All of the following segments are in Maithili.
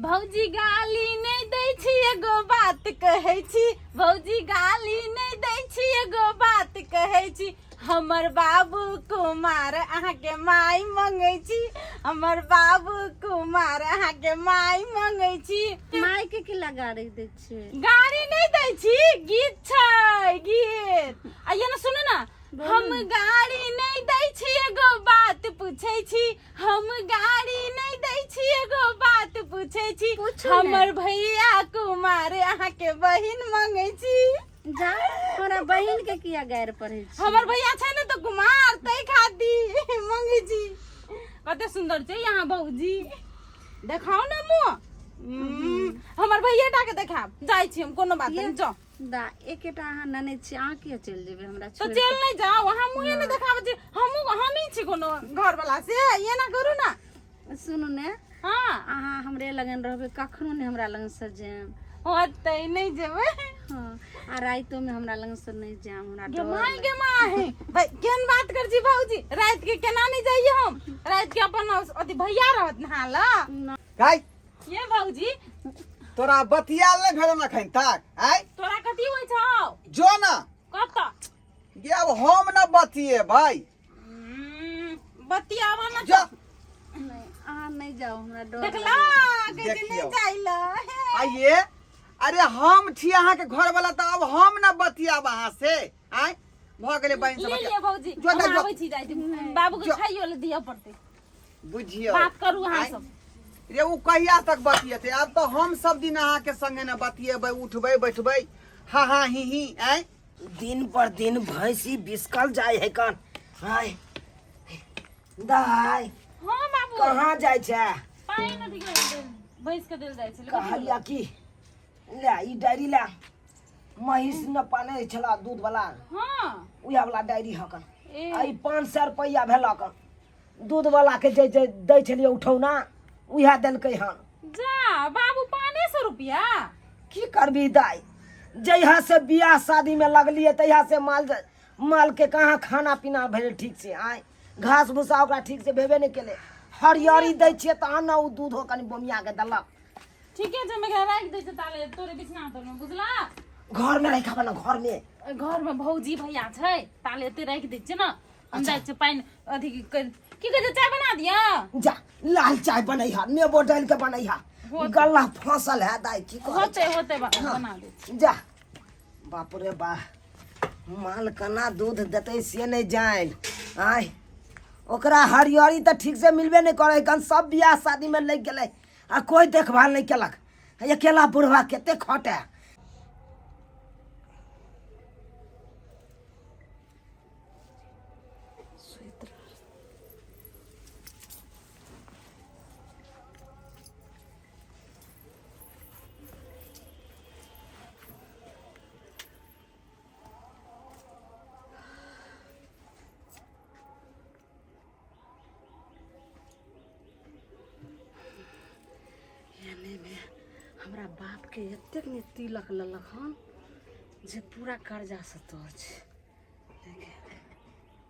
भौजी गाली नहि दै छी एगो बात कहै छी, भौजी गाली नहि दै छी एगो बात कहै छी, हमर बाबू कुमार अहाँके माय मंगै छी, हमर बाबू कुमार अहाँके माय मंगै छी। माय के की लगा गाड़ी दै छियै? गाड़ी नहि दै छी, गीत छै गीत। आ ये ने सुनू ना, हम गाड़ी नहि दै छी एगो बात पूछै छी, हम गाड़ी नहि दै छी एगो बात पूछै छी, पूछू ने। हमर भैया कुमार अहाँके बहिन मंगै छी। जा, हमरा बहिन के किया गारि पढ़ै छी? हमर भैया छै ने तऽ कुमार, तै खातिर मंगै छी। कते सुंदर छै यहाँ भौजी, देखाउ ने मुँह। हमर भैया टा के देखाब। जाइ छी हम, कोनो बात नहि, जाउ। दा एकेटा अहाँ ननैद छी, अहाँ किया चलि जेबै हमरा तऽ चलि नहि जाउ, अहाँ मुँहे नहि देखाबै छी। हमहूँ हमही छी कोनो घर वाला से? एना करू ने। सुनू ने। हाँ। अहाँ हमरे लगन रहबै, कखनो नहि हमरा लगन से जायब। होतै, नहि जेबै। हाँ, आ रातिोमे हमरा लगन से नहि जायब, हमरा गे डर माय गे माय, भाई केहन बात कर छी भौजी? राति के केना नहि जाइए हम? राति के अपन अथी भैया रहत नहा ल। गाय ये भौजी, तोरा बतियाल नहि भेल अखन तक आय? तोरा कथी होइ छौ? जो ना। कत? गे अब हम न बतियेबै। बतियाबा ना। जो। नहि, अहाँ नहि जाउ, हमरा डर। देखला कहै छै नहि देखियौ। जाइला। आइए, अरे हम छी अहाँके घर वाला, तऽ अब हम न बतियाब अहाँ से। आय भऽ गेलै बहिन से ले बतिया। लिअ भौजी। जो ना, हम जो। आबै छी, जाइ छी, बाबू के जो। खाइयो ले दिअ पड़तै। बुझियौ, बात करू अहाँ आँय? सब। रे ओ कहिया तक बतियेतै? आब तऽ हम सब दिन अहाँके संगे ने बतियेबै, उठबै बैठबै, हा हा ही ही। आँय, दिन पर दिन भैंसी बिसकल जाय है कन। हाय दाय। हाँ बाबू। कहाँ जाइ छै? पानि अथी के भैंस के देल जाइ छलै। कहलिया की ले ई डायरी ले, महींस न पाने छला दूध वाला। हाँ। उएह वाला डायरी हकन। ए। आ ई 500 रुपैआ भेलक, दूध वाला के जे जे दै छलियै उठौना, उएह देलकै हन। जा बाबू, 500 रुपया? की करबी दाइ, जहिया से बियाह शादी में लगलियै तहिया से माल माल के कहाँ खाना पीना भेलै ठीक से। आय, घास भूसा ओकरा ठीक से भेबे नहि केलै। हरियरी दै छियै तहन ने ओ दूधो कनि बोमिया के देलक। ठीके छै, हम एकरा राखि दै छियै ताले तोरे बिछना तर में, बुझला? घर में राखि ना, घर में। घर में भौजी भैया छै, ताले एते राखि दै छियै ने। हम जाइ छियै पानि अथी की कहै छै, चाय बना दिअ। जा, लाल चाय बनैहा, नेबो डालि के बनैहा। गला फसल है दाई, की कहै? होते होते, बना दे। जा। बाप रे बा, माल केना दूध देतै से नहि जानि। आय, ओकरा हरियरी तऽ ठीक से मिलबे नहि करै कन। सब बियाह शादीमे लागि गेलै आ कोइ देखभाल नहि केलक। अकेला बुढ़वा कते खटै। एनेमे हमरा बापके एतेक ने तिलक लेलक हन जे पूरा कर्जासँ तर छै। लेकिन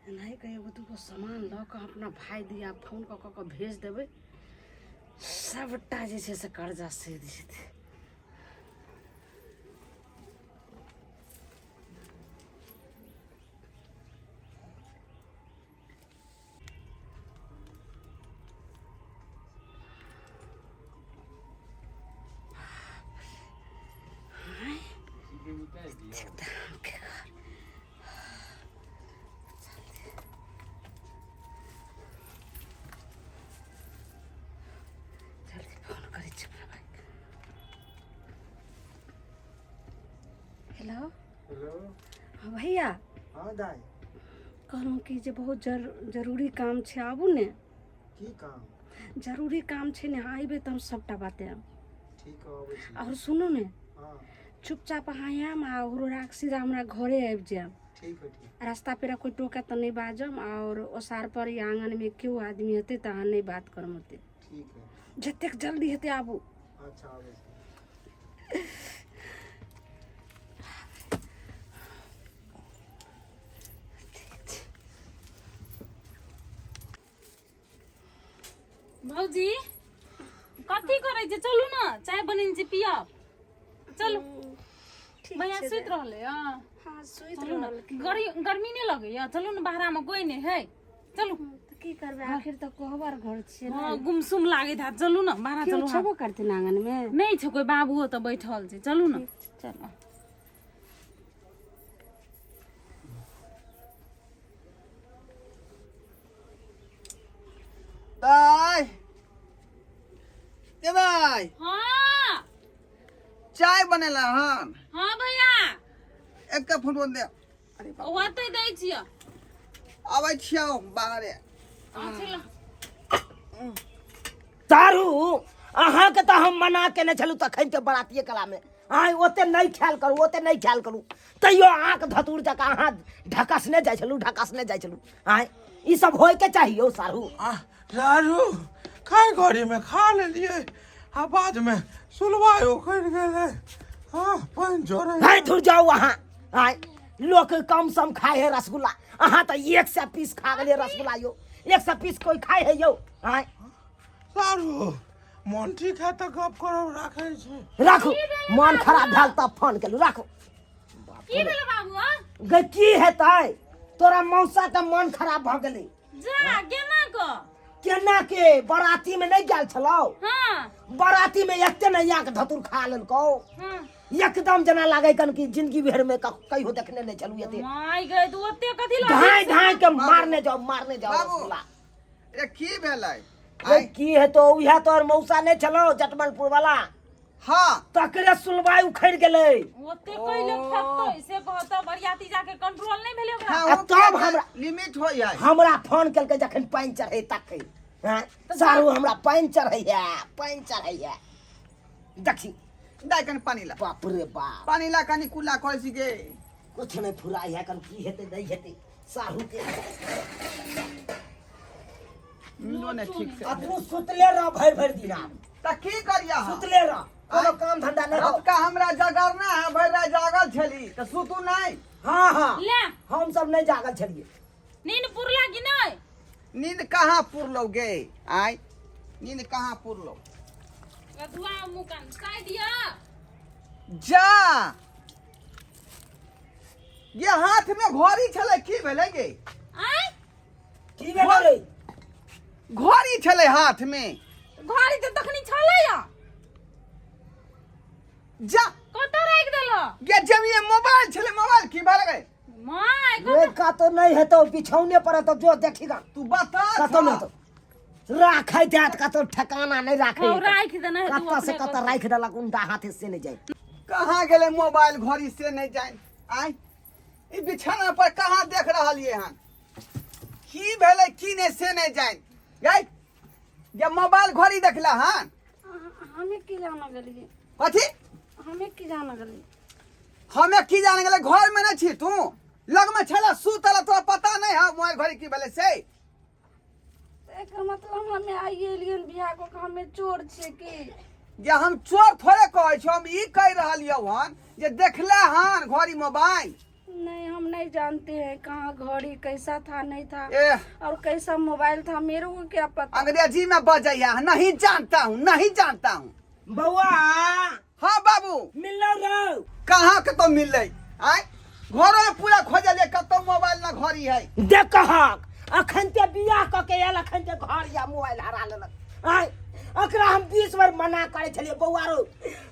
एनाही कऽ एगो दूगो सामान लऽ कऽ अपना भाय दिया फोन कऽ कऽ भेज देबै, सभटा जे छै से कर्जा सधि जेतै। दामके घर। जल्दी फोन करै छी अपना भाइके। हेलो। हेलो। हाँ भैया। हाँ दाई। कहलहुँ कि जे बहुत जरूरी काम छै, आबू ने। की काम? जरूरी काम छै ने, अहाँ अयबै तऽ हम सभटा बतायब। ठीक है, अबै छी। आओर सुनू ने। हाँ। चुपचाप अहाँ आयब आ ओकरो सीधा हमरा घरे आबि जायब। ठीक है, ठीक। रास्ता पेरा कोइ टोके तऽ नहि बाजब, आओर ओसार पर या आङनमे केओ आदमी हेतै तऽ अहाँ नहि बात करब ओते। ठीक है। जतेक जल्दी हेतै आबू। अच्छा, आबै छी। भौजी। कथी करै छै? चलू ने, चाय बनेने छी, पियब। चलू। ठीक भैया छै। सुति रहलै हँ? हाँ, सुति चलू ने। रहल। गर्मी नहि लगैया? चलू ने, बाहरामे कोइ नहि है, चलू। तऽ की करबै, आखिर तऽ कोहबर घर छियै ने। हँ, गुमसुम लागैत हैत, चलू ने बाहरा। केओ चलू। छेबो करथिन आङ्गनमे? नहि छै कोइ, बाबुओ तऽ बैठल छै, चलू ने। चलू। दाय, ए दाय। हाँ। चाय बनेला हन? हाँ भैया। एक कप फुटबॉल दे। अरे बाप। ओतै दै छियै। आबै छियौ बाहरे। हाँ, चलू। तारू, अहाँके तऽ हम मना केने छलहुँ तखन के बरातिये कलामे, अहाँ ओते नहि ख्याल करू, ओते नहि ख्याल करू, तैयो अहाँके धतूर जकाँ अहाँ ढकसने जाइ छलहुँ, ढकसने जाइ छलहुँ। आँय, ई सब होइके चाही यौ सारू? आ लारू, खाय घड़ीमे खा लेलियै आ बादमे सुलवाइ उखड़ि गेलै। हँ, पानि झोरै। है, धुर जाउ अहाँ। आँय, लोक कम सम खाय है रसगुल्ला, अहाँ तऽ 100 पीस खा गेलियै रसगुल्ला यौ। 100 पीस कोइ खाय है यौ? आँय। लारू, मन ठीक है तऽ गप करब, राखै छी। राखू। मन खराब भेल तब फोन केलहुँ, राखू। की भेलै बाबू? आ? गे, की हेतै, तोरा मौसा के मन खराब भऽ गेलै। जा, केना कऽ? केना के, बराती में नहीं गेल छलौ? हाँ। बराती में एते नहीं आके धतुर खा लेलकौ। हाँ। एकदम जेना लागै कन कि जिंदगी भर में कहियो देखने नहीं छलू एते। माय गए, तू ओते कथी लऽ? धाय धाय के मारने जाओ, मारने जाओ। बाबू। रसगुल्ला। ए, की भेलै? रे, की हेतो, उएह तोहर मौसा नहीं छलौ जटमलपुर वाला? हाँ। तकरे सुनवाई उखड़ गेलै। ओते कइले खेतै से कहत, बरियाती जाके कंट्रोल नहीं भेलै ओकरा। हाँ, आ ओ तब हमरा- लिमिट होइ है। हमरा फोन केलकै जखन पानि चढ़े तखन, हँ सारू, हमरा पानि चढ़ै है, पानि चढ़ै है, देखी। दाय, कनि पानी ला। बाप रे बाप। पानी ला, कनि कुला करै छी गे। कुछ नहीं फुराई है कन, की हेतै नहीं हेतै साहू के। नींदो नहि ठीक से। आ तू सुतले रह भरि भरि दिन आब। तऽ की करिया हम? सुतले रह, कोनो काम धंधा नहीं हो। रतका हमरा जगरना है, भरि राति जागल छली तऽ सुतू नहि? हाँ हाँ। ले। हम सब नहीं जागल छलिए। नींद पुरला कि नहीं? नींद कहाँ पुरलौ गे? आय, नींद कहाँ पुरलौ? रधुआ मुँह कान चाय दिया। जा ये हाथ में घड़ी छलै, की भेलै गे? आय। की भेलै रे? घड़ी छलै हाथ में। घड़ी तऽ तखनी छलै या। जा। कतऽ राखि देलह? गे, जब ये मोबाइल छलै, मोबाइल की भेलै गे? My. रे, कतौ नहीं हेतौ, बिछौने पर हेतौ, जो देखी गा। तू बता। कतौ नहीं हेतौ, राखै देत, कतौ ठिकाना नहीं राखै। हौ, राखि देने हेतौ। कतऽ से अपने। कतऽ राखि देलक उल्टा हाथे से नहीं जाए। कहाँ गेलै मोबाइल घड़ी से नहीं जाए। आय, ई बिछाना पर कहाँ देख रहलियै हन? की भेलै की नहीं से नहीं जान गई। जब मोबाइल घड़ी देखला हन? हमें की जाना गेलियै। कथी? हमें की जाना गेलियै? हमें की जाने गेलै? घर में नहीं छी तू? लग में छला सुतल, तोरा पता नहीं है मोबाइल घड़ी की भेलै से? तऽ एकर मतलब हमे आइ एलियै बियाह कऽ के, हमे चोर छियै की? जे हम चोर थोड़े कहै छी, हम ई कहि रहलियौ हन जे देखले हन घड़ी मोबाइल। नहीं, हम नहीं जानते हैं कहाँ घड़ी कैसा था, नहीं था। ए। और कैसा मोबाइल था, मेरे को क्या पता। अंग्रेजी में बजैया, नहीं जानता हूँ, नहीं जानता हूँ। बौआ। हाँ बाबू। मिललो रौ? कहाँ कतौ मिललै? आय, घरो में पूरा खोजलियै, कतौ मोबाइल ना घड़ी है। देखहक, अखन ते बियाह कऽ के आयल, अखन ते घर या मोबाइल हरा लेलक। आय, एकरा हम 20 बेर मना करै छलियै, बौआ रौ,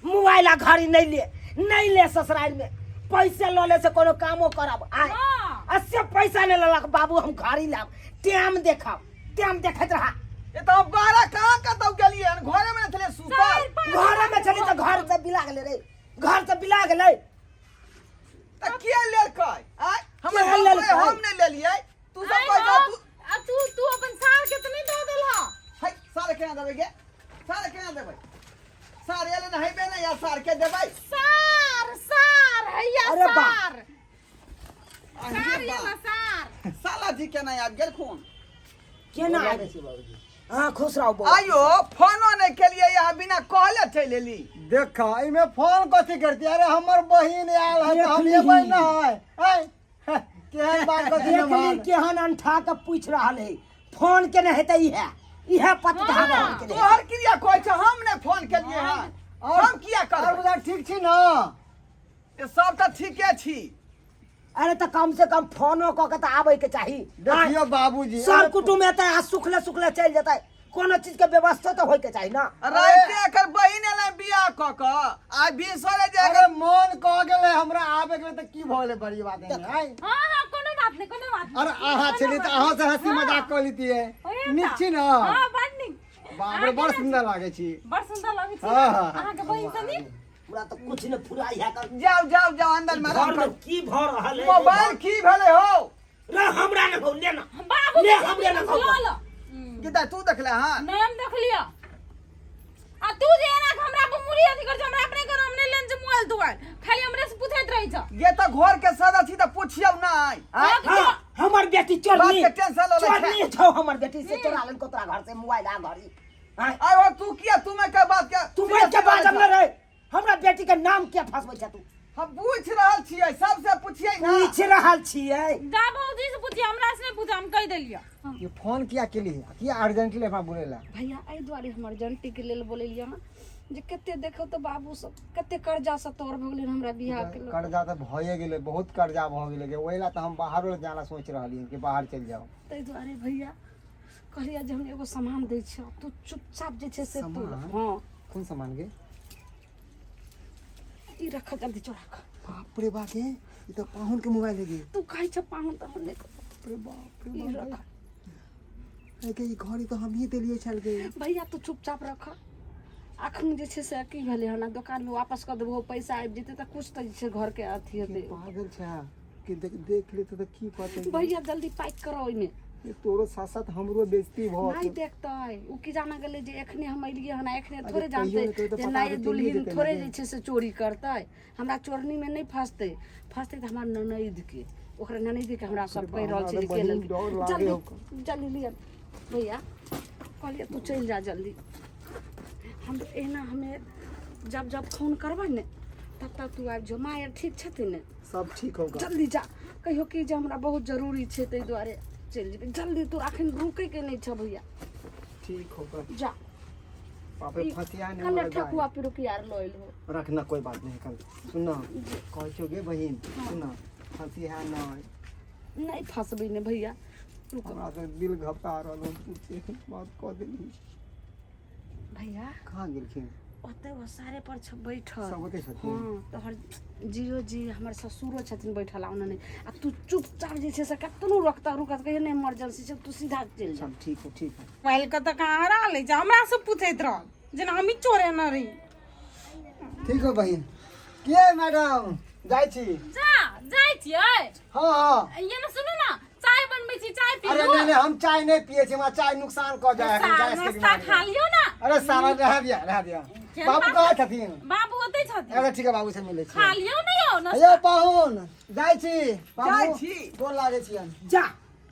मोबाइल आ घड़ी नहीं ले, नहीं ले, ससुराल में पैसे लऽ ले से कोनो कामो करब। आय। हाँ। आ से पैसा नहीं लेलक, बाबू हम घड़ी लाब, टाइम देखब, टाइम देखैत रहा। ए तऽ हम बाहर कहाँ कतौ गेलियै हन? घरे में छलै सुतल। घरे में छली तऽ घर से बिला गेलै रे, घर से बिला गेलै। तऽ के लेलकै? आय, हमर के बाप रे, लेलकै? हम नहि लेलियै। तू सब आय कहै हो, तू आ तू तू अपन सार के तऽ नहि दऽ देलह? है, सार केना देबै गे? सार केना देबै? सार एले ने हेबे नहि, या सार के देबै? सार, सार हैया। अरे बा। सार, सार। अरे ये बा। ना सार। साला जी केना आबि गेल खून? केना आबि? हाँ, खुश रहो बौआ। आइयो फोनो नहि केलियै, यहाँ बिना कहले चलि एली। देख, एहिमे फोन कथी करती? अरे, हमर बहिन आयल है तऽ हम एबै ने? आय, केहन बात कथी? देखली केहन अंठा के पूछ रहल है, फोन केने हेतै है? इहे पतिधावा होइ छलै। तोहर क्रिया कहै छै हम नहि फोन केलियै हन। हम किया और करबै? बुझा ठीक छी ना? ए, सब तऽ ठीके छी। अरे तऽ कम से कम फोनो कऽ के तऽ आबै के चाही। देखियो बाबूजी, सब कुटुम्ब एतै आ सुखले सुखले चलि जेतै, कोनो चीज के व्यवस्था तऽ होय के चाही ना। राइते एकर बहिन एलै बियाह कऽ कऽ आ बिसरे जे अरे मन कह गेलै हमरा आबे के, तऽ की भऽ गेलै? बड़ी बात है आइ। हाँ हाँ, कोनो बात नहीं, कोनो बात नहीं। अरे अहाँ छली तऽ अहाँ से हंसी मजाक कऽ लितियै। ओहे तऽ। नीक छी ना? हाँ, बड़ नीक। बाप रे, बड़ सुन्दर लागै छी। बड़ सुंदर लगै छी। हाँ, हाँ, हाँ। अहाँके बहिन से नीक। हमरा तऽ कुछ नहि फुराइ है कर। जाओ जाओ जाओ, अंदर में आराम घर में करू। की भऽ रहल है? मोबाइल की भेलै हो? रे हमरा ने कहू, ले ना। बाबू ले के हमरे ना कहू। लऽ लऽ। गीता, तू देखले हन? नहि, हम देखलियो। आ तू जे एना के हमरा पर मुड़ी अथी कर छै, हमरा अपने घर हम नहि लेने छै मोबाइल तोबाइल, खाली हमरे से पूछैत रहै छ। ये तऽ घर के सदस्य छी तऽ पुछियौ नहि आँय? हाँ, हमर बेटी चोरनी। बात के टेंशन लऽ लै छै। चोरनी छौ हमर बेटी, से चोरा लेलको तोरा घर से मोबाइल आ घड़ी। आँय? आय हो, तू किया तू में के बात के तू बैठ के बाजब न रे, हमरा बेटी के नाम किया फंसबै छ तू? हम पूछ रहल छियै, सबसे पुछियै ना। पूछ रहल छियै। जा भौजी से पूछिए, हमरा से नहीं पूछा, हम कहि देलियै। ये फोन किया केली? किया अर्जेंटली हमरा बोलेला? भैया, एहि दुआरे हम अर्जेंटी के लेल बोलेलियै हँ जे कते देखो तऽ बाबू सब कते कर्जा से तर भऽ गेलै हमरा बियाह के लऽ। कर्जा तऽ भए गेलै, बहुत कर्जा भऽ गेलै। ओहि ला तऽ हम बाहरो जाना सोचि रहलियै कि बाहर चलि जाउ। ताहि दुआरे भैया कहलियै जे हम एगो सामान दै छियौ, तू चुपचाप जे छै से तू। सामान? हँ। कोन सामान गे? ई रख, जल्दी चोरा कऽ। बाप रे बाप, हे ई तऽ पाहुन के मोबाइल है गे। तू कहै छ पाहुन तऽ हम नहि कहब। बाप रे बाप रे ई बाप। रख। गे, ई घड़ी तऽ हमही देलियै छल गे। भैया, तू चुपचाप रख। अखन जे छै से की भेलै हन, दोकानमे वापस कऽ देबहो, पैसा आबि जेतै तऽ कुछ तऽ जे छै घरके अथी हेतै। पागल छै कि देख देख लेते तऽ की कहतै? भैया, जल्दी पैक करो ओहिमे। ये तोरो साथ साथ हमरो बेइज्जती भऽ नहि देखतै ओ, की जाना गेलै जे एखने हम एलियै हन आ एखने अरे थोड़े कहियो जानतै ने कहियो तऽ जे पता नहि तऽ चलिए दुल्हिन जेतै ने थोड़े गे। जे छै से चोरी करतै। हमरा चोरनीमे नहि फँसतै, फँसतै तऽ हमर ननैदके, ओकरा ननैदके हमरा सब कहि रहल हमरा छै जे तऽ के बहिन लेलकै। डर लागे जल्दी ओकर। जल्दी लिअ भैया। कहलियै तू चलि जा जल्दी। हम एहिना हमे जब जब फोन करबै ने तब तब तू आबि जो। माँ आर ठीक छथिन ने? सब ठीक होगा। जल्दी जा, कहियो कि जे हमरा बहुत जरूरी छै, ताहि दुआरे चलि जेबै। जल्दी, तू अखन रुकैके नहि छौ भैया। ठीक होगा। जा। बाप रे, फसिया नहीं कल मर ठकुआ जाए। पिरुकिया आर लऽ एलहो। रखना, कोई बात नहीं। कल सुना कहै छौ गे बहिन, सुना, फंसी है नहीं? नहि फंसबै ने भैया, रुक। हमरा तऽ दिल घबरा रहल हन, पूछे बात कऽ देली। भैया। कहाँ गेलखिन? ओतऽ ओसारे पर छ बैठल। सब ओतै छथिन? हँ, तोहर जियो जी, हमर ससुरो छथिन बैठल। आ नहि आ तू चुपचाप जे छै से कतनो रोकता रुकत, कहियो नहि, इमरजेंसी छै, तू सीधा चलि जा। सब ठीक है, ठीक है। मोबाइल कतऽ कहाँ हरा लै छै, हमरा से पूछैत रहल जेना हमही चोरे न रही। ठीक हो बहिन। के मैडम, जाइ छी। जा, जाइ छियै? हाँ हाँ। ये ने सुनू ना, चाय बनबै छी, चाय पी अरे लू। नहीं नहीं, हम चाय नहीं पिए छी, हमरा चाय नुकसान कऽ जाय है, गैस के नाश्ता बीमारी। खा लियौ ना। अरे सारा रह दिया, रह दिया। केहन बाबू बात? कहाँ छथिन? बाबू ओतै छथिन। अरे ठीक है, बाबू से मिलै छी। खा लियौ ने यौ नाश्ता। यौ पाहुन, जाइ छी बाबू। जाइ छी। गोर लागै छियनि। जा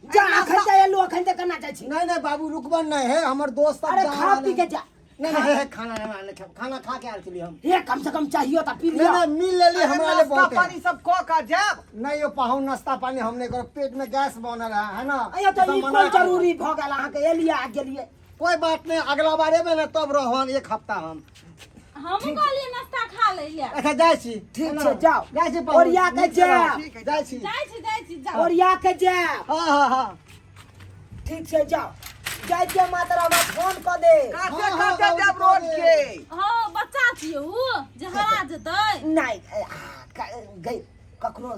जा, अखन तऽ एलू, अखन तऽ केना जाइ छी? नहीं नहीं बाबू, रुकबन नहीं है, हमर दोस्त सब अरे जा खा रहल पी है। के जा। नहीं नहीं, हे, खाना नहीं, नहीं खाना, खाना खा के आयल छली हम। हे, कम से कम चाहियो तऽ पी नहीं लिअ। नहीं, मिल लेली, अरे हमरा ले नाश्ता बहुत है। पानी सब कऽ कऽ जायब। नहीं यो पाहुन, नाश्ता पानी हम नहीं करब, पेट में गैस बनल है, है ना? अयो तऽ सब ई मना कोन कर। जरूरी भऽ गेल अहाँके एलियै आ गेलियै? कोई बात नहीं, अगला बार एबै ने तब रहन एक हफ्ता हम। हमहूँ कहलियै नाश्ता खा लै लए। अच्छा, जाइ छी। ठीक है ना? छै, जाउ। जाइ छी पाहुन। ओरिया के नीक से जायब। रहू। ठीक है। जाइ छी। जाइ छी, जाइ छी, जाउ। ओरिया के जायब। हाँ हाँ हाँ। ठीक छै, जाउ। जाइ छियै मात्र, हमरा फोन कऽ दे। काते हाँ, हाँ, काते बाबूजी जायब कऽ रोड दे। के। हँ, बच्चा छियै उ जे हरा जेतै। नहि, गई ककरो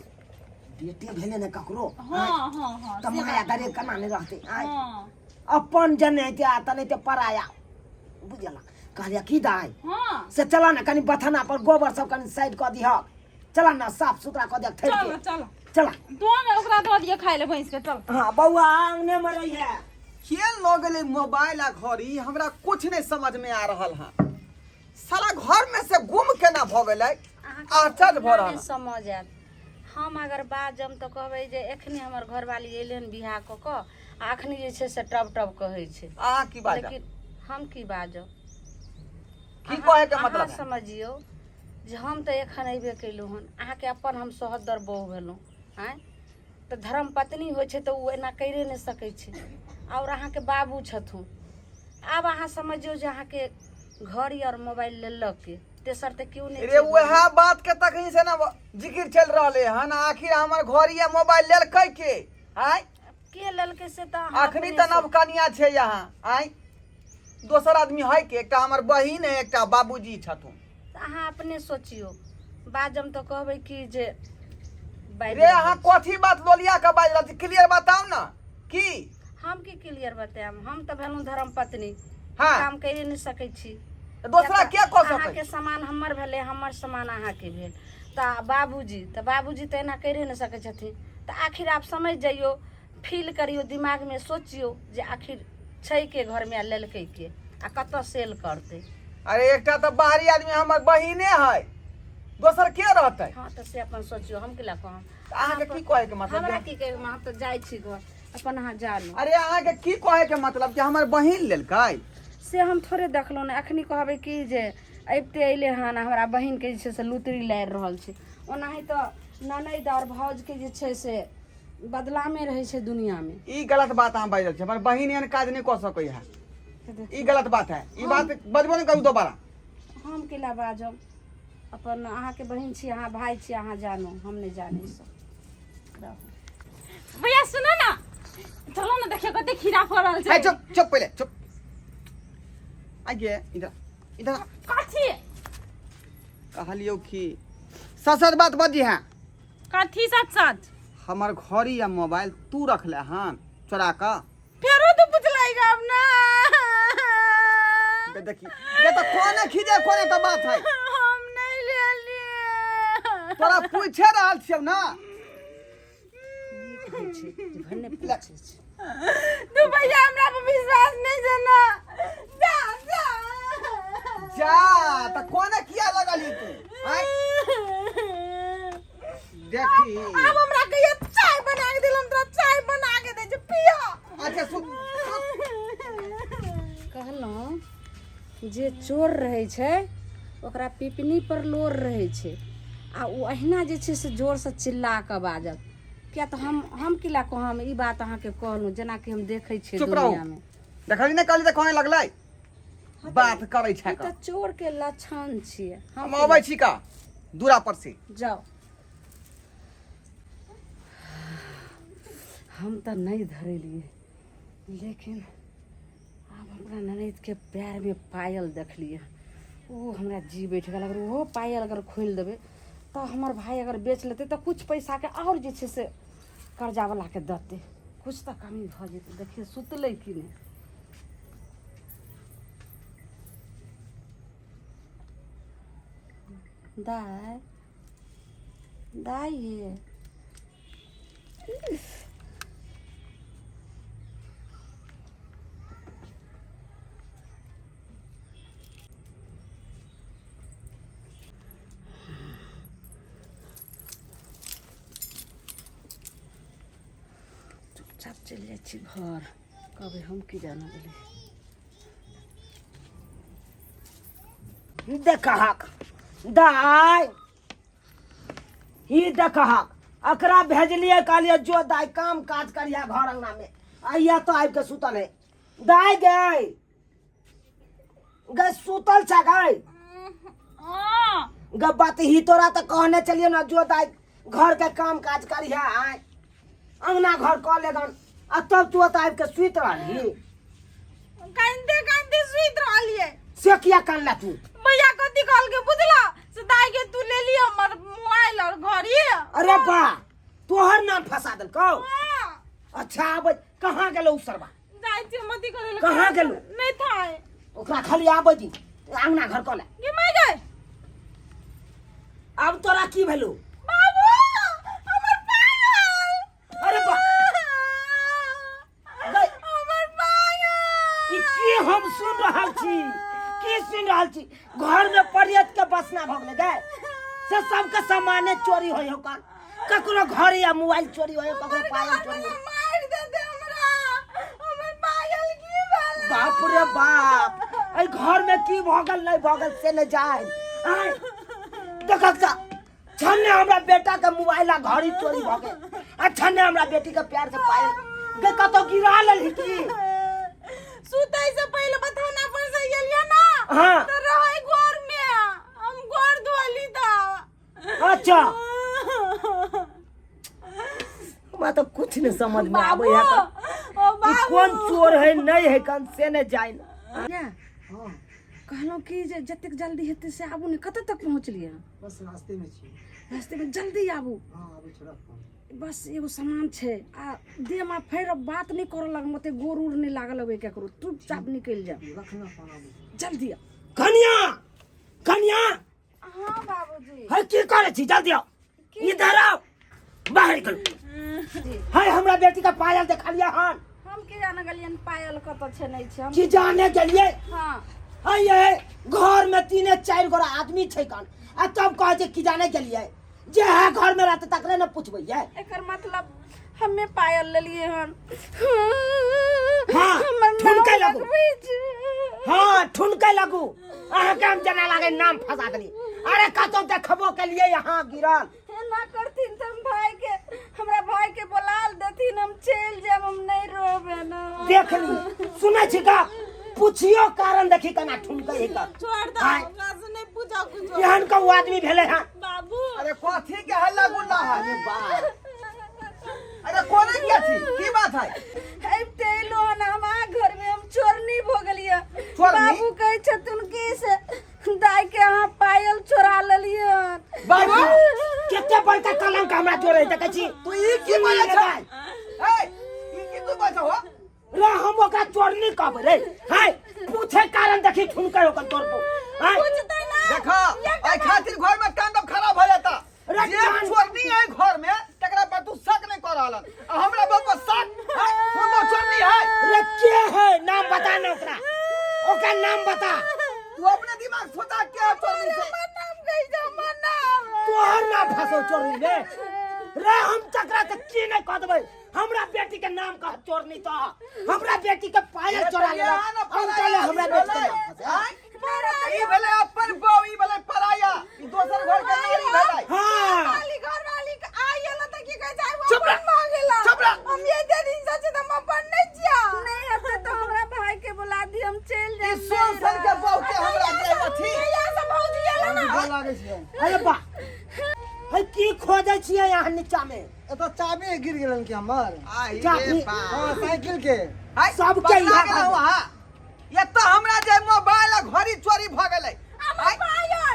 बेटी भेलै ने ककरो। हँ हँ हँ। तऽ से माया बात। दरे केना नहि रहतै आँय? हँ। अपन जने हेतै आ तने ते पराया बुझल। कहलियै की दाइ? हँ। से चला ने कनि बथाना पर गोबर सब कनि साइड कऽ दिहक, चला ने साफ सुथरा कऽ दिहक थैर चल के। चल। चला। दो ने ओकरा दऽ दिअ खाय लए भैंस के, चल। हाँ बौआ, आंगने में रही है। के लऽ गेलै मोबाइल आ घड़ी? हमरा कुछ नहीं समझ में आ रहल है। साला घर में से गुम केना भऽ गेलै? आश्चर्य भऽ रहल नहि समझ आयत। हम अगर बाजम तऽ कहबै जे एखने हमर घरवाली एलै हन बियाह कऽ कऽ आ एखनी जे छै से टब टब कहै छै। अहाँ की बाजब? लेकिन हम की बाजब? की कहै के अहाँ मतलब है? समझियौ जे हम तऽ एखन अयबे केलहुँ हन, अहाँके अपन हम सोहदर बहु भेलहुँ। आँय, तऽ धर्म पत्नी होइ छै तऽ ओ एना करिए नहि सकै छै। आओर अहाँके बाबू छथुन, आब अहाँ समझियौ जे अहाँके घड़ी आओर मोबाइल लेलक के तेसर तऽ केओ नहि रे छै घरमे। वएह बात के तखनी से ना जिक्र चल रहले हन आखिर हमर घड़ी आ मोबाइल लेलकै के आय के लेलकै से तऽ अहाँ अखनी अपने तऽ नव कनिया छै यहाँ आय दोसर आदमी है के एकटा हमर बहिन है एकटा बाबूजी छथुन तऽ अहाँ अपने सोचियौ बाजम तऽ कहबै कि जे बाजि रे रहल अहाँ छी। कथी बात लोलिया के बाजि रहल छी क्लियर बताउ ना की हम की क्लियर बतायब हम तऽ भेलहुँ धर्म पत्नी हाँ। काम करिए नहि सकै छी तऽ दोसरा के कऽ सकै अहाँके सामान हमर भेलै हमर सामान अहाँके भेल तऽ बाबूजी तऽ बाबूजी तऽ एना करिए नहि सकै छथिन तऽ आखिर आब समझ जइयौ फील करियौ दिमागमे सोचियौ जे आखिर छै के घरमे आ लेलकै के आ कतऽ सेल करतै अरे एकटा तऽ बाहरी आदमी हमर बहिने है दोसर के रहतै हँ तऽ से अपन सोचियौ हम केला कहब तऽ अहाँके की कहैके मतलब हमरा की कहै हम तऽ जाइ छी घर अपन अहाँ जानू अरे अहाँके की कहैके मतलब कि हमर बहिन लेलकै से हम थोड़े देखलहुँ ने एखनी कहबै कि जे अबिते अयलै हन आ हमरा बहिनके जे छै से लुतरी लारि रहल छै ओनाही तऽ ननैद आओर भाउजके जे छै से बदलामे रहै छै दुनिआँमे ई गलत बात अहाँ बाजि रहल छी हमर बहिन एहन काज नहि कऽ सकै है ई गलत बात है ई बात बजबो नहि करू दोबारा हम केला बाजब अपन अहाँके बहिन छी अहाँ भाय छी अहाँ जानू हम नहि जानै सब रहू भैया सुनो ना चलो ना देखियो कते खीरा फड़ल छै है चुप चुप पहिले चुप आइए इधर इधर कथी कहलियौ कि सच सच बात बजी है कथी सच सच हमर घड़ी आ मोबाइल तू रखले हन चोरा कऽ फेरो तू पुछलाई अब ना बे देखी ये तो कोने खीजे कोने तो बात है हम नहीं लेलिए तोरा पूछे रहल छियौ ना नीक होइ छै जे भने पूछै छै तू भैया हमरा पर विश्वास नहीं छै ना जा जा जा त कोने किया लगलही तू आँय? देखी आब हमरा कहिया चाय बना के दिलम तोरा चाय बना के दे छै पियो अच्छा सुन कहलहुँ जे चोर रहै छै ओकरा पिपनी पर लोर रहै छै आ ओ अहिना जे छै से जोरसँ चिल्ला कऽ बाजत किया तऽ हम किला कहम ई बात अहाँके कहलहुँ जेनाकि हम देखै छियै चुप रहू। दुनियामे देखली ने कहली तऽ कहने लगलै बात करै छै ई तऽ चोर के लक्षण छियै हम अबै छी का दूरा पर से जाउ हम तऽ नहि धरेलियै लेकिन आब हमरा ननदिके पैरमे पायल देखलियै ओ हमरा जी बैठ गेल अगर ओहो पायल अगर खोलि देबै तऽ हमर भाय अगर बेच लेतै तऽ किछु पैसाके आओर जे छै से कर्जावलाके देतै किछु तऽ कमी भऽ जेतै देखियौ सुतलै कि नहि दाइ दाइ ये चुपचाप चलि जाइ छी घर कहबै हम की जाना गेलै देखहक दाइ ई देखहक एकरा भेजलियै कहलियै जो दाइ काम काज करिया घर अंगना में आइया तो आबि के सुतल है दाइ गई गई सुतल छ गई हाँ ग बात ही तोरा तो कहने चलिए ना जो दाइ घर के काम काज करिया आय अंगना घर कऽ लेगन आ तब तू ओतऽ आबि के सुति रहली कांदे कांदे सुति रहलिए से किया कानला तू भैया कथी कहलके बुझला से दाई के तू ले लियो हमर मोबाइल और घड़ी अरे बा तोहर नाम फंसा देलकौ हाँ, अच्छा आबै कहाँ गेलो उ सरबा जाइ छियै मती करे लए। कहाँ गेलौ? नहीं था ओकरा खाली आबै दी अंगना घर कऽ ले गे my गए आब तोरा की भेलौ बाबू हमर पायल अरे बा गई। हमर पायल ई की हम सुन रहल छी की सुन रहल छी घर में परियत के बसना भऽ गेलै गए से सबके सामाने चोरी होइ हो कन ककरो घर या मोबाइल चोरी होइ ककरो पायल चोरी होइ मार दे दे हमरा हमर पायल की भेल बाप रे बाप एहि घर में की भऽ गेल नहि भऽ गेल से नहि जाय आँय देखक तऽ छन्ने हमरा बेटा के मोबाइल आ घड़ी चोरी भऽ गेल आ छन्ने हमरा बेटी के प्यार से पायल गे कतौ गिरा लेलही की सुतै से पहिले बथाना पर से गेलियै ना। हाँ। तऽ रहै गोर में, हम गोर धोली तऽ। अच्छा, हमरा तऽ कुछ नहीं समझ में बाबू, आबै है। ओ ई बाबू, कोन चोर है नहीं है कन से नहीं जाइन। या कहलहुँ कि जे जतेक जल्दी हेतै से आबू ने। कतऽ तक पहुँचलियै? बस रास्ते में छी। रास्ते में? जल्दी आबू। हाँ, आबै छी, रख फोन। बस एगो सामान छै आ देहमे फेर बात नहि करऽ लगम, ओते गोर उर नहि लागल लगबै ककरो, चुपचाप निकलि जाउ। रखना फोन, आबै छी। जल्दी आउ। कनिया, कनिया। हाँ बाबूजी। है, की करै छी? जल्दी आओ, इधर आओ, बाहर निकलू। है, हमरा बेटी का पायल देखलियै हन? हम के जाने गेलियन पायल कतऽ छै नहि छै हम। की जाने गेलियै? हाँ। है, ये घर में तीने चारि गोरा आदमी छै कन, आ तब कहै छै की जाने गेलियै। जे है घर में रहते तकरे ने पूछबै ये। एकर मतलब हमे पायल लेलियै हन? हाँ, हमर नाम ठुनकै लगू। लगबै छै। हाँ, ठुनकै लगू। अहाँके हम जेना लागे नाम फंसा देली। अरे, कतौ देखबो के लिए यहाँ गिरल? एना करथिन तऽ हम भाई के, हमरा भाई के बोला देथिन, हम चलि जायब, हम नहि रहबै ना। देख ली, सुनै छी का? पूछियो कारण, देखी केना ठुनकै है का। छोड़ दो। आय। हमरा से नहीं पूछा कुछ। एहन का वो आदमी भेलै हन। बाबू। अरे, कथी के हल्ला गुल्ला है? अरे, कोना के थी, की बात है? आबिते एलो हन हमरा घर में, हम चोरनी भऽ गेलियै। चोरनी? बाबू कहै छथुन कि से दाई के अहाँ पायल चोरा लेलियै हन। बाबू। कते बड़का कलंक हमरा जोड़े देखै छी। तू ई की बाजै छ? ए, ई की तू बाजै हो? रे, हम ओकरा चोरनी कहबै रे? हाय, पूछे कारण, देखी ठुनकै ओकर तोर पर। हाय। पूछतै ना। देखो, एहि खातिर घर में तांडव खराब हो जाता। अरे, जे चोरनी है घर में तकरा पर तू शक नहीं कर रहलन, आ हमरा बाप पर शक है? हम चोरनी है? रे, के है? नाम बता ना ओकरा, ओकरा नाम बता। तू अपने दिमाग सोचा के है चोरनी से। हमर नाम कहि दो, हमर नाम। तोहर नाम फंसो चोरनी में रे? हम तकरा के की नहीं कह देबै? हमरा बेटी के नाम कह चोरनी तो हमरा बेटी के पायल चोरा ये लेलक। ना हम कहले हमरा बेटी के नाम फंसे। आँय? ई भेलै अपन बहू, ई भेलै पराया, ई दोसर घर के नारी भेलै। हाँ। वाली घर वाली के आई एला तऽ की कहै छै? चुप रह। अपन मांगेला। चुप रह। हम ये दे दिन से तऽ हम अपन नहीं जिया नहीं हेतै तऽ हमरा भाई के बोला दी, हम चलि ई जायब। सोन सन के बहू के हमरा दे अथी। यहाँ से भौजी एला ना। गोर लागै छियै। अरे बा, है, की खोजै छियै यहाँ नीचा में? एतऽ चाबी गिर गेलन कि हमर। आई रे चाबी। बा। हाँ, साइकिल के। हाय, सबके पकड़ा इएह गेलहुँ भाग। अहाँ। एतऽ हमरा जे मोबाइल आ घड़ी चोरी भऽ गेलै। आँय,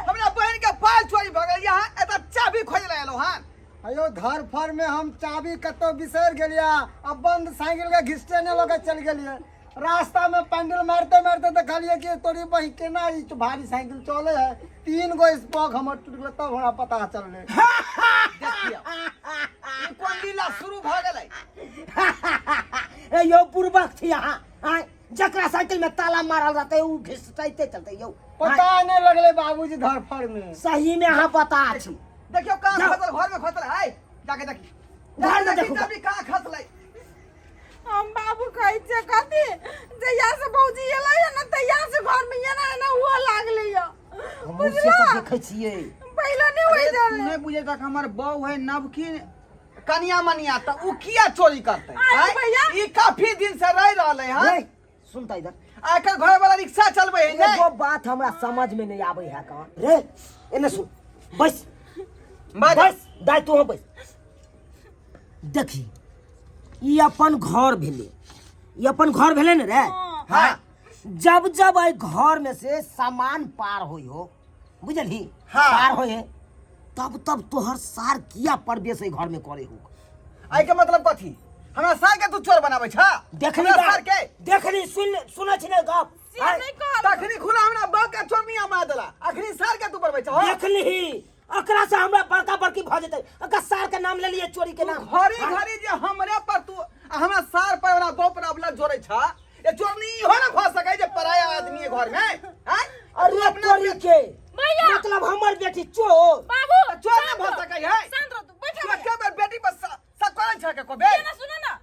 हमरा बहिन के पायल चोरी भऽ गेलै, यहाँ एतऽ चाबी खोजै लए एलहुँ हन। अयो, घर फर में हम चाबी कतौ बिसरि गेलियै आ बंद साइकिल के घिसटे ने लऽ के चलि गेलियै। रास्ता में पैंडल मारते मारते देखलियै कि तोरी बहिन केना ई भारी साइकिल चले है। तीन गो स्पोक हमर टूट गेलै, तब हमरा पता चललै। देखियौ, ई कोन लीला शुरू भऽ गेलै। ए यौ, बुड़बक छी अहाँ? आँय, जकरा साइकिल में ताला मारल रहतै उ घिसटैते चलतै यौ? पता नहीं लगलै बाबूजी घर फर में। सही में अहाँ बता छी। देखियौ कहाँ जाओ। खसल, घर में खसल है, जाके देखी। घर में देखी। देखू। चाबी कहाँ खसलै? हम बाबू कहै छियै कथी, जहिया से भौजी एलै हन ने तहिया से घर में एना एना हुअ लागलै यऽ। हमहूँ से तऽ देखै छियै। पहिले नहि अरे, होइ तू छलै। नहि बुझै तक हमर बहू है नवकी कनिया मनिया, तऽ उ किया चोरी करतै? आरे आँय? भैया। ई काफी दिन से रहि रहलै हन। रे, सुनता इधर। आ एकर घर वाला रिक्शा चलबै है नहि? एगो बात हमरा समझ में नहीं आबै है कहाँ रे। एने सुन, बैस। बाज। बैस दाइ, तू बैस। देखी, ई अपन घर भेलै, ई अपन घर भेलै ने रे? हाँ। जब जब एहि घर में से सामान पार होई हो, बुझलही? हाँ। पार होई है, तब तब तोहर सार किया प्रवेश एहि घर में करे हो? एहि के मतलब कथी? हमरा सार के तू चोर बनाबै छ? देखली हमरा सार के देखली, सुन, सुनै छी ने गप? से नहि कहल। तखनी खुला हमरा बाप के चोर मियां मार देला, अखनी सार के तू बनबै छ हो? देखली, एकरा से हमरा बड़का बड़की भऽ जेतै। ओकर सार के नाम लेलियै, चोरी के नाम। घड़ी घड़ी जे हमरे पर तू आ हमरा सार पर हमरा बाप पर अबला जोड़ै छ, ये चोरनी इहो ना भऽ सकै जे पराया आदमी है घर में हैं? अरे तोरी के। भैया। मतलब हमर बेटी चोर? बाबू। चोर ना भऽ सकै है। शांत रह तू, बैठ। तू एके बेर बेटी पर शक करै छ के को बेर? ना, सुन ना,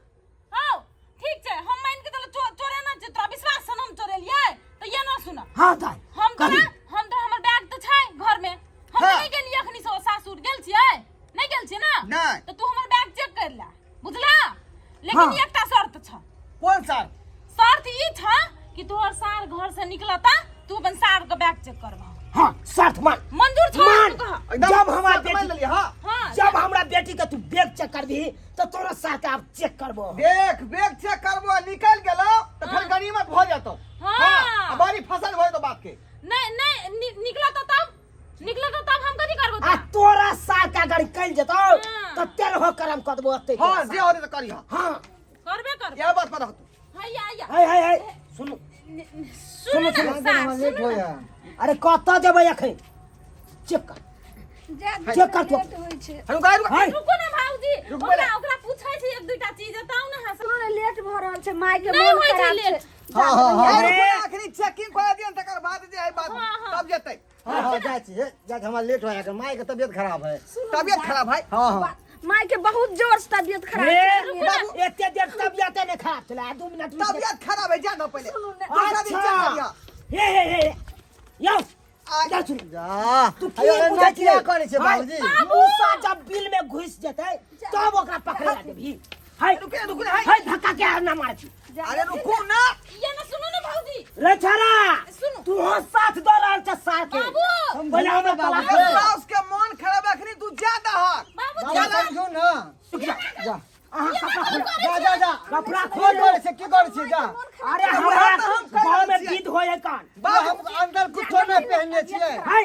हाँ ठीक छै, हम मान के चलो चोरे ना छै, तोरा विश्वास छ न हम चोरेलियै तऽ ये ना सुन। हाँ दाइ। हम कही। तोरा, हम तोरा, हमर बैग तऽ छै घर में, हम तऽ हाँ। नहि गेलियै अखनी से सासुर गेल छियै? नहि गेल छियै ना? नहि। तऽ तू हमर बैग चेक कर ले, बुझला? लेकिन हाँ। एकटा शर्त छ। कोन सार? शर्त ई छ निकलता तू अपन सार के बैग चेक करबा। हाँ, शर्त मान। मंजूर छौ? मान। तू कह। एकदम जब हमार शर्त मान बेटी लेलियै, हाँ। हाँ। जब हमरा बेटी के तू बैग चेक करबी तो तोरा साथ आब चेक करबो। देख, बैग चेक करबो आ निकल गेलो तो फिर गनीमत भऽ जेतौ। हाँ। आ बड़ी फसल भऽ जेतौ बाप के। नहीं नहीं, निकलता तब, निकलता तब हम कथी करबो? आ तोरा साथ अगर निकल जेतौ हाँ। तो तेरहो करम कऽ देबो ओतै। हाँ, जे होतै तऽ करिहऽ। हाँ। करबे करबो। इएह बात पर रहतौ। हैया हैया। है है है, सुनू। सुनू ना सार, लेट सुनू हो ना। जा। अरे कतऽ जेबै अखन? चेक कर, चेक कर तू। लेट होइ छै। रुक रुक। है। रुकू ना भाऊजी, रुकबै ओकरा ने। ओकरा पूछै छै एक दुईटा चीज, बताउ ना। हस सुनू ने, लेट भऽ रहल छै, माय के नहीं मोन होइ छै खराब लेट। छै। हाँ हाँ हाँ। अरे अखनी चेकिंग करा दियन, तकर बाद जे है बात। हाँ, हाँ। तब जेतै। हाँ हाँ, जाइ छी, जाइ छी, हमरा लेट हो जाए, माय के तबियत खराब है। तबियत खराब है? हाँ हाँ। माय के बहुत जोर से तबियत खराब हे, छै। एते देर तबियत नहि खराब छलै आ 2 मिनट रुकि जा। तबियत खराब है, जा दो पहिले। सुनू ने। दूसरा दिन चेक अच्छा। करिहऽ। हे हे हे, यौ, इधर सुन। जा। तू की अयो, एना बुझै किया छियै? करै छै बाबूजी? मूसा जब बिल में घुस जेतै तब ओकरा पकड़े ला देबही। है। रुके रुकू ने, है। है, धक्का के ना मारै छी। अरे रुकू ना। ये ना, सुनू ना भाऊजी। रे छाड़ा। सुनू। तू हो साथ दऽ रहल छ सार के। बाबू। पहिले हमरा तलाक अरे दे। साउस के मन खराब है, अखनी तू जा दहक। बाबू। बाबू, समझू ना। रुक जा। जा। अहाँ कपड़ा खोल। जा जा जा। कपड़ा की खोल। करै छै, की करै छै? जा। अरे वएह हमरा तऽ हम कहि गाँव रहल में छियै। विध होय है कान। बाबू, हम अंदर कुछो नहि पहनने छियै। है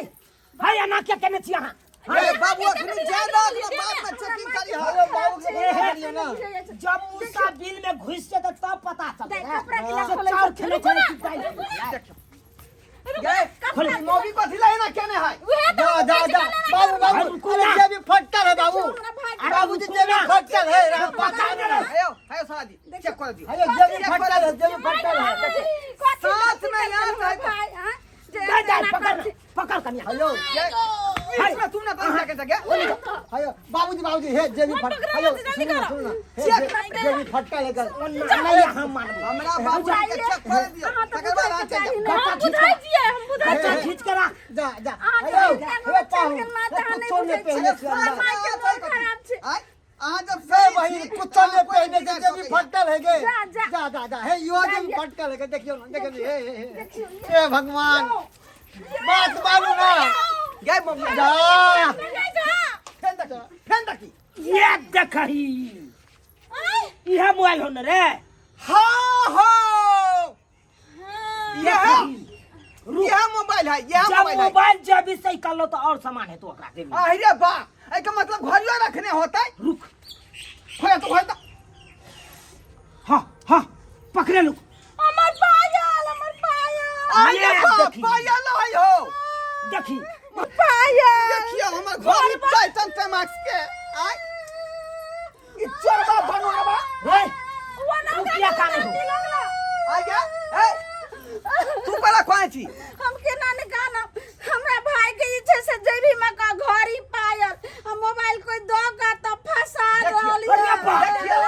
है, एना के केने छी अहाँ? अरे बाबू, अखनी जा दहक ना, बाद में चेकिंग करिहऽ। अरे बाबू के मना करियौ ना। जब मूसा बिल में घुस जेतै तब पता चलतै। कपड़ा किला से खोलै चाउर छै? खेलै छलै कि दालि? गए मौगी कथी ला एना केने है? उहे जा तऽ जा जा, बाबू बाबू। अरे रुकू अरे ना। जेबी फटल है बाबू। हमरा भाई अरे बाबूजी, रुकू जेबी ना। फटल है। पता नहि रहे। आयो आयो साला जी, चेक कर दियो। अरे जेबी फटल है, जेबी फटल है। साथ में यार है। भाई, हाँ, जे दे दे। एना पकड़। करै। पकड़ कनिया। हेलो। बीच में तू ना तन जाके जगह। हेलो बाबूजी, बाबूजी, हे जेबी फट पकड़ो, हेलो। जल्दी सुनू ना। करो। सुनू ना, हे जेबी फटल है कर। नहीं, हम मानबै। हमरा बाबू के चेक कर दियो, अहाँ तऽ तकर बाद अहाँ बुझैके चलि चाही जाउ। ने। हम बुझै छियै, हम बुझै खर्चा छियै। खींच के राख। जा जा। अहाँके हेलो। बच्चा हे चलि पाहु, गेल माँ, तऽ अहाँ नहि कुछो नहि बुझै पहनने छियै। छियै अंदर। माय के मोन खराब छै। आय, अहाँ जब से सही बहिन छी, कुछो अहाँ नहि कोई पहने छै, बिगाड़ जेबी सकैया। फटल है गे। जा, जा। जा जा जा, हे यो जेबी जा। फटल है गे, देखियौ ना, देखियौ ना, हे हे हे। देखियौ। हे भगवान, बात मानू ना। गए मम्मी। जा। नहि जा। फेन देखी, फेन देखी। ये देखही, इहे मोबाइल हो न रे? हाँ हो। हाँ। यह यह मोबाइल है, यह जब मोबाइल है। मोबाइल जेबी से निकाललो तो और सामान है, तू ओकरा देबी। अरे बा, एकर मतलब घरियो रखने होतै। रुक। खोया तो, खोया तो। हाँ हाँ, पकड़े लुक। हमर पायल, हमर पायल। अरे ये बा, देखी। पायल है हो। देखी। पायल। देखियो, हमर घर टाइटन टेमाक्स के आय ई चोरबा बनवाबा। रे। ओना रुपया काने हो। आ गया ए, तू कला खोए छी? हम केना ने कानब? हमरा भाई के जे छै से जेबी में का घड़ी, पायल आ मोबाइल कोई दऽ के तऽ फंसा देखियौ, रहल अरे बा। देखियो,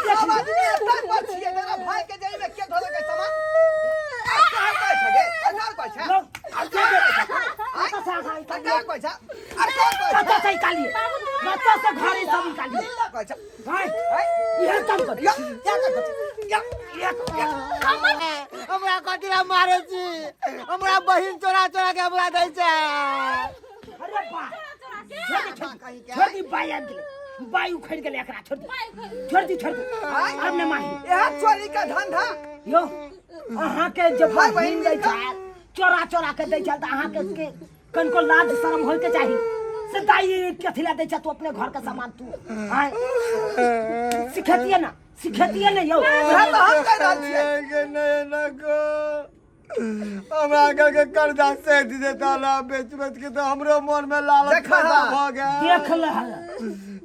सब आदमी एतय पर छियै, तेरा भाई के जेबी में के धोलकै सामान? आ कहाँ कहै छै गे? आ कहाँ कहै छै? लो, आ कहाँ कहै छै? आय? कतऽ से अहाँ आ निकालिए? कहाँ कहै छै? आ कहाँ कहै छै? कतऽ से निकालिए? कतऽ से घड़ी सब निकालिए? कहाँ कहै छै? भाई, आय? इहे काम कर। या, या कहाँ कहै छै? या, या या। हमरा कथी ला मारै छी? हमरा बहिन चोरा चोरा के हमरा दै छै। अरे बा, छोड़ दे, छोड़ दे, छोड़ दी। बाई आबि गेलै, बाई उखड़ि गेलै एकरा। छोड़ दी, छोड़ दी, छोड़ दी। आब नहि माही। इएह चोरी के धंधा। यौ, अहाँके जे भाई बहिन बहिन दै मिलके। छै, चोरा चोरा के दै छै, तऽ अहाँके के कनिको लाज शरम होय के चाही। से दाई कथी ला दै छै तू अपने घर के सामान? तू आँय सिखेतियै ना, सिखेतियै ने यौ? उएह तऽ हम कहि रहल छियै। के नहीं ना को हमरा घर के कर्जा सेठ देता ना, बेच बेच के तो हमरो मन में लालच देखा। पैदा भ गेल। देख ले।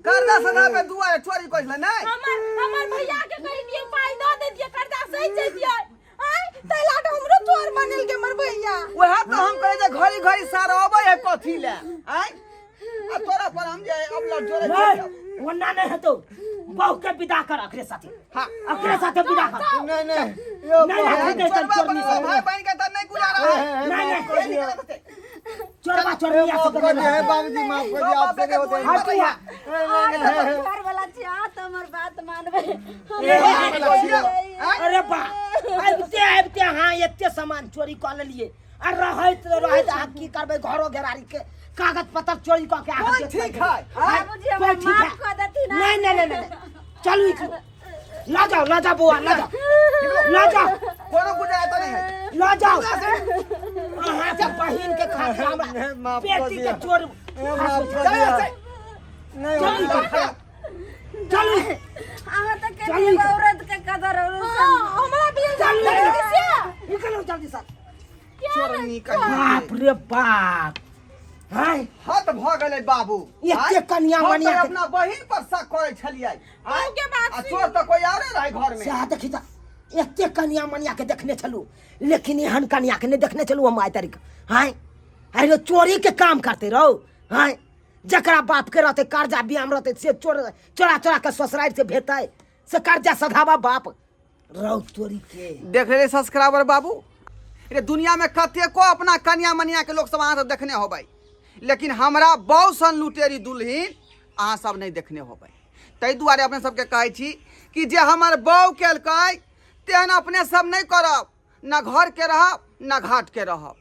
कर्जा सदा पे दुआरे चोरी करै छलै नहि? हमर हमर भैया के कहि दियौ, पाइ दऽ दैतियै, कर्जा सहि जैतियै। आँय, ताहि लए तऽ हमरो चोर बनेलकै हमर भैया। उएह तऽ हम कहै जे घड़ी घड़ी सार अबै है कथी लए आँय, आ तोरा पर हम जे अब लड़ जोड़े नहीं, ओना नहीं हेतौ। बहू के विदा कर अकरे साथे। हाँ। अकरे साथे विदा कर। नहीं नहीं यो। नहीं, नहीं, नहीं, चोरबा चोरनी बनवा सब। भाई बहन के तऽ नहीं गुजारा है। नहीं, नहीं। माफ कर दियो। चोरबा चोरनी माफ कर दियो, हे बाबूजी, माफ कर दियो, आपसे नहीं होते। हाँ, तू आ। घर वाला छी अहाँ, तऽ हमर बात मानबै। ए, आँय? अरे बा। आबिते आबिते अहाँ एते सामान चोरी कऽ लेलियै आ रहैत रहैत अहाँ की करबै घरो घेरारी के कागज पत्र चोरी कऽ के अहाँ कोन बेच ठीक देबै। है? आँय? बाबूजी, हमरा कोन ठीक माफ है? कऽ देथिन। नहीं नहीं नहीं नहीं चलू निकलू लऽ जाओ लऽ जाओ बौआ लऽ जाओ लऽ जाओ कोनो गुजारा तऽ नहि है लऽ जाओ अहाँके बहिन के खातिर हमरा नहीं, माफ कऽ बेटी के दिअ। चोर ए, माफ कऽ चल दिअ। से नहीं चलू होता। चलू अहाँ तऽ चलू कनि निकलू। औरत के कदर औरत हमरा भी चलू से निकलू जल्दी से चोरनी कहीं बाप रे बाप हैं हत भऽ गेलै बाबू एते आँय? कनिया हम तऽ मनिया के- अपना बहिन पर शक करै छलियै आँय? अहूँके बात आ चोर तऽ कोई आरे रहै घर में सएह देखी तऽ एते कनिया मनिया के देखने छलू लेकिन एहन कनिया के नहि देखने छलू हम आइ तारीख हैं अरे चोरी के काम करते रहो हैं जकरा बाप के रहते कर्जा बियाम रहते से चोर चोरा चोरा के ससुराल से भेटै से कर्जा सधाबा बाप रौ तोरी के देख ले सब्सक्राइबर बाबू रे दुनिया में कतेको अपना कनिया मनिया के लोग सब अहाँ सब देखने होबै लेकिन हमरा बहु सन लुटेरी दुल्हिन अहाँ सब नहि देखने होबै ताहि दुआरे अपने सबके कहै छी कि जे हमर बहू केलकै तेहन अपने सब नहि करब न घर के रहब न घाट के रहब।